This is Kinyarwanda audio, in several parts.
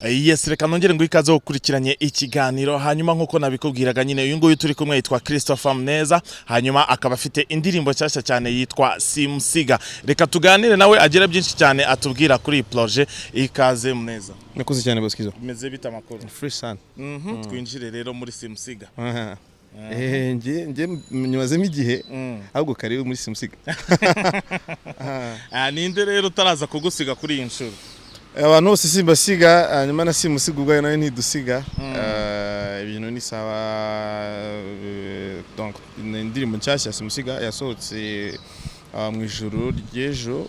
Yes, reka nongere ngo ikaze gukurikiranye ikiganiro. Hanyuma nk'uko nabikubwiraga nyine, uyu nguyu turi kumwe yitwa Christopher Muneza, hanyuma akaba afite indirimbo nshyashya cyane yitwa Simusiga. Reka tuganire nawe agire byinshi cyane atubwira kuri iyi projet. Ikaze, Muneza. Nakuze cyane, Boskizo. Bimeze bite, amakuru? Fresh sana. Twinjire rero muri Simusiga. Aha. Nge nyumazemo igihe, ahubwo karibu muri Simusiga. Ah, ninde rero utaraza kugusiga kuri iyi nshuro? Abantu bose simbasiga, hanyuma na Simusiga ubwayo nayo ntidusiga. Ibintu ni sawa. Donc ni indirimbo nshyashya, Simusiga, yasohotse mu ijoro ry'ejo,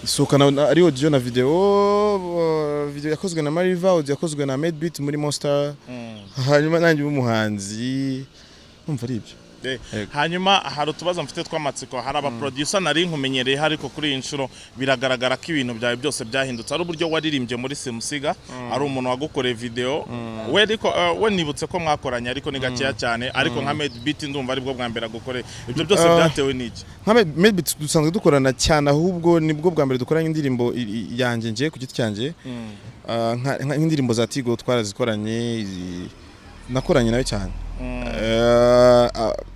isohoka ari audio na video. Video yakozwe na Mariva, audio yakozwe na Medbeat muri Monster, hanyuma nanjye umuhanzi numva ari ibyo. Yego. Hanyuma hari utubazo mfite tw'amatsiko. Hari abaproducer nari nkumenyereye, ariko kuri iyi nshuro biragaragara ko ibintu byawe byose byahindutse. Ari uburyo waririmbye muri Simusiga, ari umuntu wagukoreye video we, ariko we nibutse ko mwakoranye, ariko ni gakeya cyane, ariko nka Medbeat ndumva aribwo bwa mbere agukoreye. Ibyo byose byatewe n'iki? Nka Medbeat dusanzwe dukorana cyane, ahubwo nibwo bwa mbere dukoranye indirimbo yanjye nje ku giti cyanjye. Nk'indirimbo za Tigo twarazikoranye, nakoranye nawe cyane.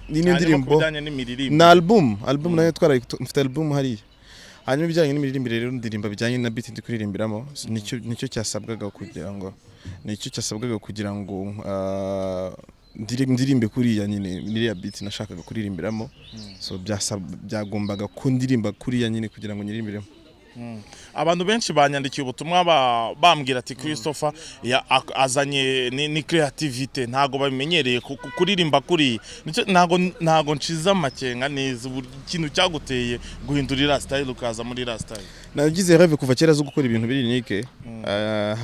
Ni Hanyuma ku indirimbo bijyanye n'imiririmbire? Na album nayo twarayi, mfite album hariya. Hanyuma ibijyanye n'imiririmbire rero, ndirimba bijyanye na beat ndi kuririmbiramo. Nicyo cyasabwaga kugira ngo ndirimbe kuriya nyine, niriya beat nashakaga kuririmbiramo. So byagombaga ko ndirimba kuriya nyine kugira ngo nyiririmbiremo. Abantu benshi banyandikiye ubutumwa bambwira ati Christopher azanye ni creativity, ntago babimenyereye kuririmba kuri. Nicyo ntago nshize amakenga neza ikintu cyaguteye guhindura iriya style, ukaza muri iriya style. Nagize rêve kuva kera zo gukora ibintu biri unique.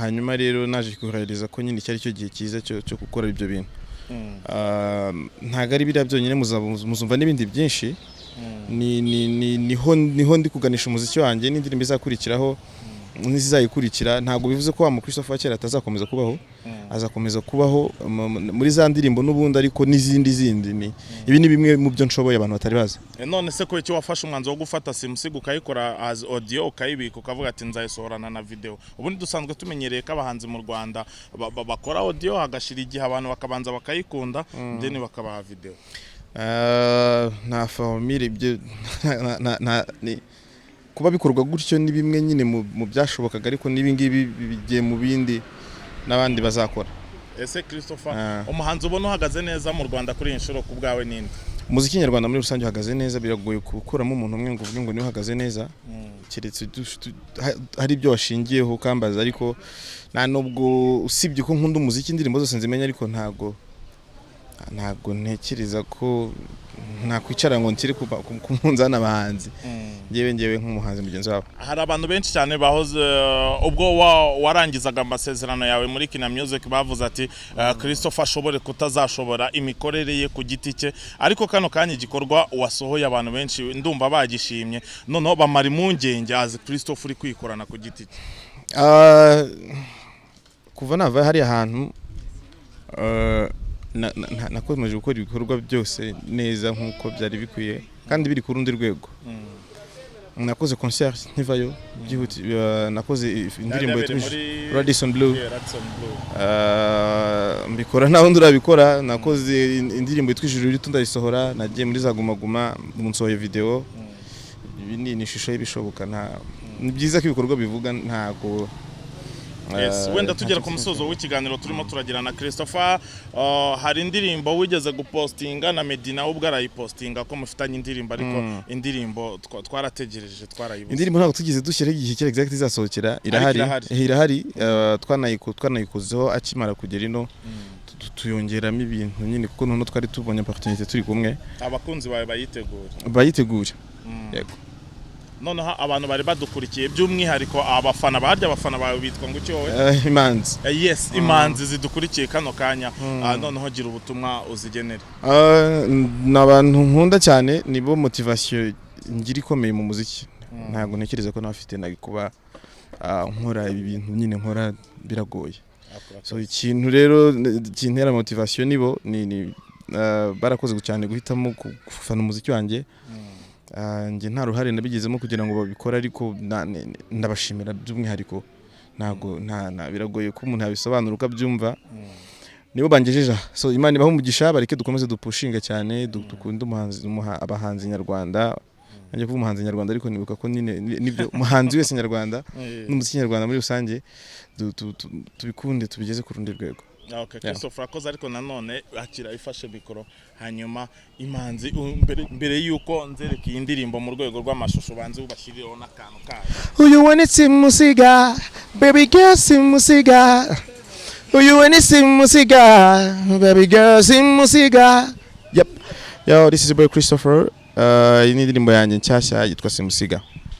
Hanyuma rero naje kurealiza ko nyine cyari cyo gihe cyiza cyo gukora ibyo bintu. Ntabwo ari biriya byonyine, muzumva n'ibindi byinshi. Ni ni ni niho niho ndi kuganisha umuziki wanjye n'indirimbo izakurikiraho n'izizayikurikira. Ntabwo bivuze ko wa mu Christopher wa kera atazakomeza kubaho, azakomeza kubaho muri za ndirimbo n'ubundi, ariko n'izindi zindi ni ibi ni bimwe mu byo nshoboye abantu batari bazi. None se ko icyo wafashe umwanzuro wo gufata Simusiga ukayikora as audio, ukayibika, ukavuga ati nzayisohorana na video? Ubundi dusanzwe tumenyereye ko abahanzi mu Rwanda bakora audio, hagashira igihe abantu bakabanza bakayikunda, then bakabaha video. Nta formule ibyo kuba bikorwa gutyo ni bimwe nyine mu byashobokaga, ariko n'ibi ngibi bigiye mu bindi n'abandi bazakora. Ese Christopher, Ah. umuhanzi ubona uhagaze neza mu Rwanda kuri iyi nshuro ku bwawe ninde? Umuziki nyarwanda muri rusange uhagaze neza. Biragoye gukuramo umuntu umwe ngo uvuge ngo niwe uhagaze neza, keretse hari ibyo washingiyeho ukambaza. Ariko nta nubwo, usibye ko nkunda umuziki, indirimbo zose nzimenya, ariko ntabwo ntekereza ko nakwicara ngo nshyire ku munzani abahanzi ngewe nk'umuhanzi mugenzi wabo. Hari abantu benshi cyane bahoze ubwo warangizaga amasezerano yawe muri Kina Music bavuze ati Christopher ashobore kutazashobora imikorere ye ku giti cye, ariko kano kanya igikorwa wasohoye abantu benshi ndumva bagishimye, noneho bamara impungenge azi Christopher uri kwikorana ku giti cye. Kuva nava hariya hantu, nakomeje gukora ibikorwa byose neza nk'uko byari bikwiye kandi biri ku rundi rwego. Nakoze concert nkivayo byihuti, nakoze indirimbo Yabereye yitwa muri Radisson Blue. Yeah, Radisson Blue. Mbikora nta wundi urabikora. Nakoze indirimbo yitwa Ijuru Rito, ndayisohora. Nagiye muri za Guma Guma, nsohoye video. Ibi ni ishusho y'ibishoboka. Nta, ni byiza ko ibikorwa bivuga, ntago Yes, wenda tugera ntacyo ku musozo w'ikiganiro turimo turagira na Christopher, hari indirimbo wigeze gupostinga na Meddy nawe ubwo arayipostinga ko mufitanye indirimbo, ariko indirimbo twarategereje twarayibuze. Indirimbo ntabwo tugeze dushyiraho igihe kera exact izasohokera. Irahari. Irahari. Irahari. Twanayikozeho akimara kugera ino, tuyongeramo ibintu nyine, kuko noneho twari tubonye opportunité turi kumwe. Abakunzi bawe bayitegura. Bayitegure, yego. Noneho abantu bari badukurikiye, by'umwihariko abafana barya, abafana bawe bitwa ngo iki wowe? Imanzi. Yes, imanzi zidukurikiye kano kanya, noneho gira ubutumwa uzigenera. Ni abantu nkunda cyane, nibo motivation ngira ikomeye mu muziki. Ntabwo ntekereza ko nabafite nari kuba nkora ibi bintu nyine nkora, biragoye. So ikintu rero kintera motivation nibo ni barakoze cyane guhitamo gufana umuziki wanjye. Njye nta ruhare nabigizemo kugira ngo babikore, ariko ndabashimira by'umwihariko. Ntabwo nta biragoye ko umuntu yabisobanura uko abyumva. Nibo bangejeje aha. So Imana ibahe umugisha. Bareke dukomeze dupushinge cyane, dukunde umuhanzi, abahanzi nyarwanda. Nanjye kuvuga umuhanzi nyarwanda, ariko nibuka ko nyine nibyo, umuhanzi wese nyarwanda n'umuziki nyarwanda muri rusange, tubikunde, tubigeze ku rundi rwego. Okay, Christopher akoze, ariko nanone akira ifashe mikoro. Hanyuma imanzi, mbere yuko nzereka iyi ndirimbo mu rwego rw'amashusho, banze ubashyirireho n'akantu kayo. Uyu we ni simusiga, baby girl, simusiga. Uyu we ni simusiga, baby girl, simusiga. Yep. Yo, this is your boy Christopher. Iyi ni indirimbo yanjye nshyashya yitwa Simusiga.